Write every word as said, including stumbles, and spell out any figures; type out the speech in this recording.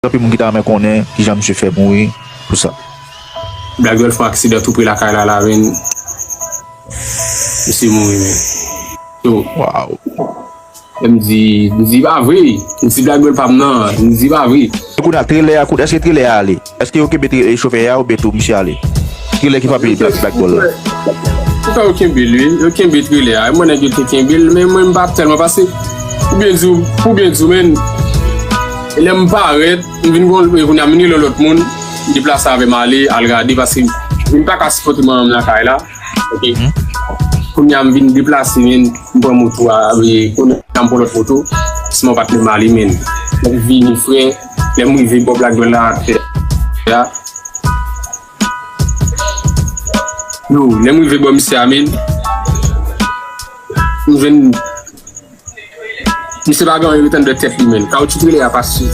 Anpil moun ki ta renmen konnen kijan misye fè mouri pou sa. Black Doll fè yon aksidan tou pre lakay la la, men misye mouri, men. Yo, Waw. M di, m di pa vre. M di Black Doll pa m nan, m di pa vre. Kounye a, trelè a, kout, èske trelè a ale? Èske yo kenbe tre- chofè a oubyen tou misye ale? Trelè ki frape Black, Black Doll la. Poukwa yo kenbe l, wi? Yo kenbe trelè a. Mwen nèg yo te kenbe l, men mwen m pa tèlman pase. Pou byen di w, pou byen di w, men, lè m parèt, m vin gon, kounye a m vin rele lòt moun, m deplase avè m ale, al gade, paske m pa ka sipòte manman m nan kay la. Ok. Kounye a m vin deplase, men, m pran moto a, e kounye a m pran lòt moto, se mon patnè m ale, men. Lè m vini, frè, lè m rive bò Black Doll la, ya. Yo, lè m rive bò misye a, men, m jwenn misye pa gen anyen ret anndan tèt li, men. Kawotchou trelè a pase.